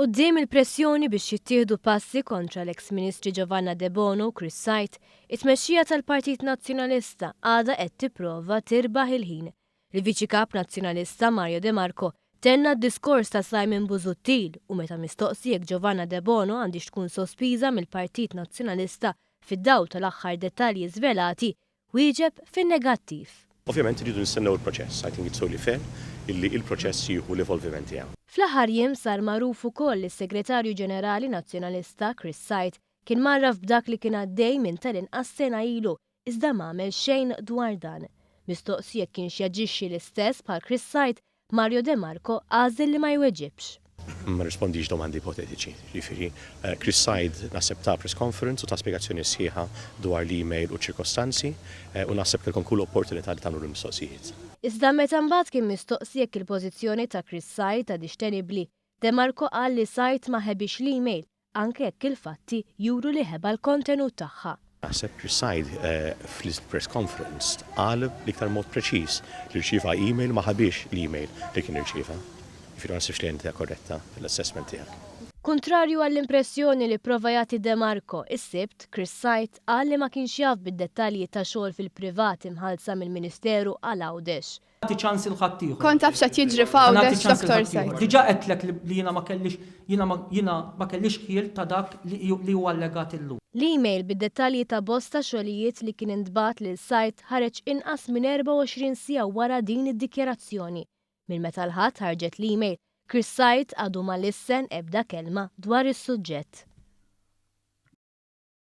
Quddiem il-pressjoni biex jittieħdu passi kontra l-eks Ministri Giovanna Debono u Chris Said, it-tmexxija tal-Partit Nazzjonalista għadha qed tipprova tirbaħ il-ħin. Il-Viċi Kap Nazzjonalista Mario De Marco tenna d-diskors ta' Simon Busuttil u meta mistoqsi jekk Giovanna Debono għandhiex tkun sospiża mill-Partit Nazzjonalista fid-dawl tal-aħħar dettalji żvelati, wieġeb fin-negattiv. Ovvjament irridu nistennew il-proċess. I think it's only fair illi il-proċess jieħu l-evolviment tiegħu. Fl-aħħar jiem sar magħruf ukoll li s-Segretarju Ġenerali Nazzjonalista Chris Said kien mgħarraf b'dak li kien għaddej minn tal-inqas sena ilu iżda m'għamel xejn dwar dan. Mistoqsi jekk kienx jaġixxi l-istess bħal Chris Said, Mario De Marco għażel li ma jweġibx. Ma nirrispondix domandi ipotetiċi. Jiġifieri, Chris Said naħseb ta press conference u ta spjegazzjoni sħiħa dwar l-email u ċ-ċirkostanzi u naħseb kellkom kull opportunità li tagħmlu l-mistoqsijiet. Iżda meta mbagħad kien mistoqsi jekk il-pożizzjoni ta' Chris Said għadhiex tenibbli, De Marco qal li Said ma ħebiex l-email anke jekk il-fatti juru li ħeba l-kontenut tagħha. Naħseb Chris Said fl-press conference qal bl-iktar mod preċiż li rċieva email ma ħabiex l-email li kien irċieva. Jiġifieri ma naħsibx li inti korretta fil-assessment tiegħek. Kuntrarju għall-impressjoni li pprova jagħti De Marco, is-Sibt, Chris Said qal li ma kienx jaf bid-dettalji ta' xogħol fil-privat imħallsa mill-Ministeru għal Għawdex. Nagħti ċans 'il ħaddieħor. Kont taf x'qed jiġri Ħa nagħti f'Għawdex, ċans 'il Dottor ħaddieħor. Said? Diġà għedtlek li li jiena ma kellix jiena ma jiena ma kellix ħjiel ta' dak li li huwa allegat illum. L-email bid-dettalji ta' bosta xogħlijiet li kien intbagħat lil Said ħareġ inqas minn 24 siegħa wara din id-dikjarazzjoni. Minn meta l-Ħadd ħarġet l-email, Chris Said għadu ma lissen ebda kelma dwar is-suġġett.